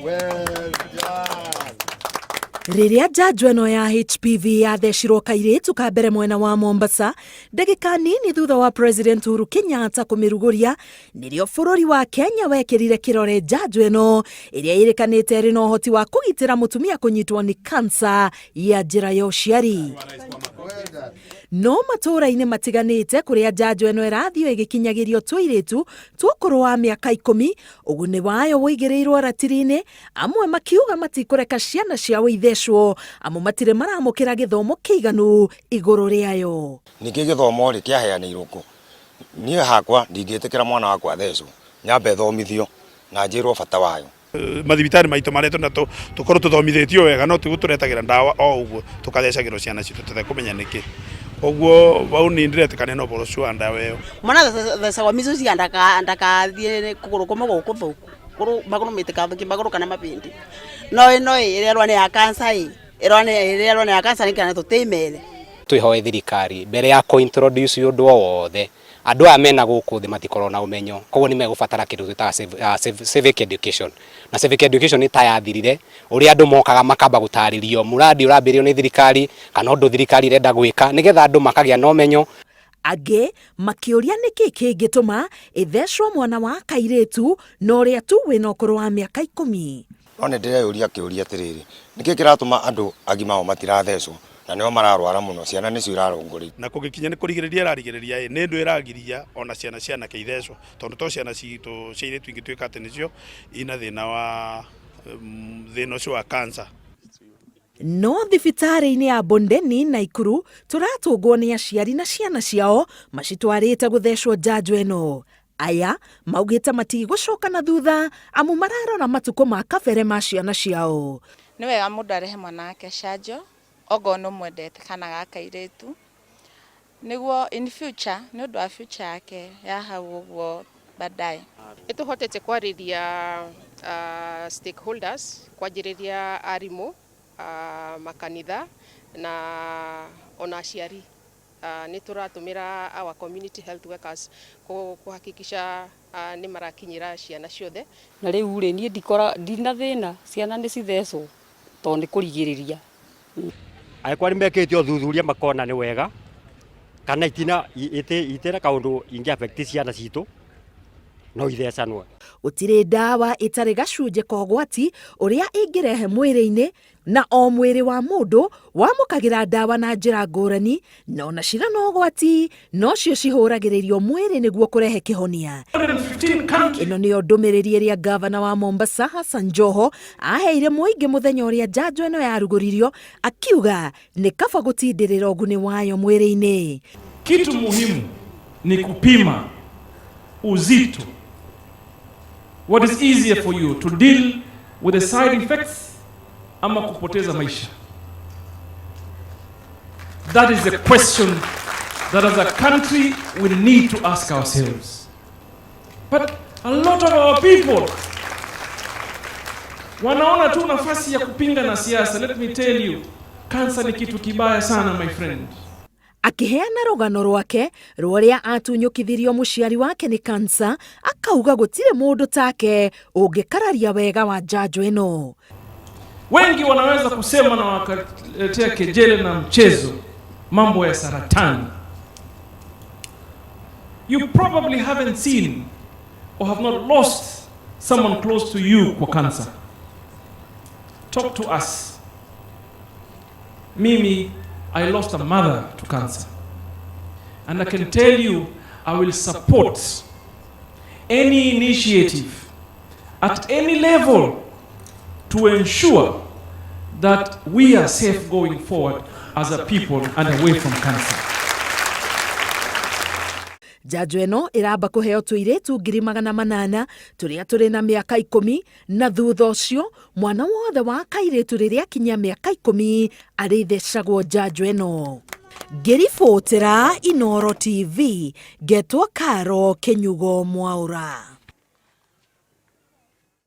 Well done. Rĩrĩa njanjo ĩno ya HPV yathecirwo kairĩtu ka mbere mwena wa Mombasa, ndagĩka nini thutha wa President Uhuru Kenyatta kũmĩrugũria, nĩrĩo bũrũri wa Kenya wekĩrire kĩrore njanjo ĩno ĩrĩa ĩrĩkanĩte ĩrĩ na ũhoti wa kũgitĩra mũtumia kũnyitwo nĩ kansa ya njĩra ya ũciari. No matũũra-inĩ matiganĩte kũrĩa njanjo ĩno ĩrathiĩ ĩgĩkinyagĩrio tũirĩtu twa ũkũrũ wa mĩaka ikũmi, ũguni wayo ũigĩrĩirwo ratiri-inĩ, amwe makiuga matikũreka ciana ciao ithecwo amu matirĩ maramũkĩra gĩthomo kĩiganu igũrũ rĩayo. Ningĩ gĩthomo rĩ kĩaheanĩirwo kũ? Niĩ hakwa ndingĩtĩkĩra mwana wakwa athecwo, nyambe thomithio na njĩrwo bata wayo. Mathibitarĩ maitũ marĩa twĩna tũkorwo tũthomithĩtio wega no tiguo tũretagĩra ndawa o ũguo tũkathecagĩrwo ciana citũ tũtekũmenya nĩkĩ. Koguo bau niĩ ndiretĩkania na ũhoro ũcio wa ndawa ĩyo. Mwana athecagwo measles ndakathiĩ kũgũrũ kũmwe gũkũ thũku, magũrũ matigathũkie magũrũ kana mabĩndĩ. No ĩno ĩ ĩrerwo nĩ ya cancer ĩ, ĩrerwo nĩ ya cancer nĩkĩ tũtĩmere. Twĩhoe thirikari mbere ya kũ introduce ũndũ o wothe, andũ aya mena gũkũ thĩ matikoragwo na ũmenyo, koguo nĩ megũbatara kĩndũ twĩtaga civic education. Na civic education nĩ ta yathirire, ũrĩa andũ mokaga makamba gũtarĩrio mũrandi ũrambĩrĩrio nĩ thirikari, kana ũndũ thirikari ĩrenda gwĩka, nĩgetha andũ makagĩa na ũmenyo. Angĩ makĩũria nĩkĩ kĩngĩtũma ĩthecwo mwana wa kairĩtu na ũrĩa tu wĩna ũkũrũ wa mĩaka ikũmi. No nĩ ndĩreyũria kĩũria atĩrĩrĩ, nĩkĩ kĩratũma andũ agima o matirathecwo na nĩo mararwara mũno, ciana nĩcio irarongoreirio. Na kũngĩkinya nĩ kũrigĩrĩria ĩrarigĩrĩria ĩ, nĩ ndũ ĩragiria ona ciana cia anake ithecwo, tondũ to ciana citũ cia airĩtu ingĩtuĩka atĩ nĩcio ina thĩna wa thĩna ũcio wa cancer. No thibitarĩ-inĩ ya Bondeni, Naikuru, tũratũngwo nĩ aciari na ciana ciao macitwarĩte gũthecwo njanjo ĩno. Aya maugĩte matigũcoka na thutha amu mararora matukũ ma kabere ma ciana ciao. Nĩ wega mũndũ arehe mwana wake canjo ongorwo nĩ ũmwendete kana ga kairĩtu, nĩguo in future, nĩ ũndũ wa future yake ya hau ũguo baadaye. Nĩ tũhotete kwarĩria stakeholders, kwanjĩrĩria arimũ, makanitha na ona aciari. Nĩ tũratũmĩra our community health workers kũhakikisha nĩ marakinyĩra ciana ciothe. Na rĩu rĩ, niĩ ndikora ndina thĩna, ciana nĩ cithecwo tondũ nĩ kũrigĩrĩria. Angĩkorwo nĩ mekĩte ũthuthuria makona nĩ wega kana itina itina kaũndũ ingĩ affect ciana citũ no ithecanwo. Gũtirĩ ndawa ĩtarĩ gacunjĩ ka ũgwati ũrĩa ĩngĩrehe mwĩrĩ-inĩ, na o mwĩrĩ wa mũndũ wamũkagĩra ndawa na njĩra ngũrani, na ona cira na ũgwati nocio cihũragĩrĩrio mwĩrĩ nĩguo kũrehe kĩhonia. Ĩno nĩyo ndũmĩrĩri ĩrĩa ngavana wa Mombasa Hassan Joho aheire mũingĩ mũthenya ũrĩa njanjo ĩno yarugũririo, akiuga nĩ kaba gũtindĩrĩra ũguni wayo mwĩrĩ-inĩ. Kitu muhimu ni kupima uzito. What is easier for you to deal with the side effects ama kupoteza maisha? That is the question that as a country we need to ask ourselves. But a lot of our people wanaona tu nafasi ya kupinga na siasa. Let me tell you, cancer ni kitu kibaya sana, my friend. Akĩheana rũgano rwake rwa ũrĩa atunyũkithirio mũciari wake nĩ kansa, akauga gũtirĩ mũndũ take ũngĩkararia wega wa njanjo ĩno. Wengi wanaweza kusema na wakaletea kejele na mchezo mambo ya saratani. You probably haven't seen or have not lost someone close to you kwa cancer. Talk to us. Mimi, I lost a mother to cancer. And I can tell you, I will support any initiative at any level to ensure that we are safe going forward as a people and away from cancer. Njanjo ĩno ĩramba kũheo tũirĩtu 800,000 tũrĩa tũrĩ na mĩaka 10, na thutha ũcio mwana wothe wa kairĩtu rĩrĩa akinyia mĩaka 10 arĩthecagwo njanjo ĩno. Ngĩribotera Inooro TV, ngetwo Karo Kĩnyugo Mwaũra.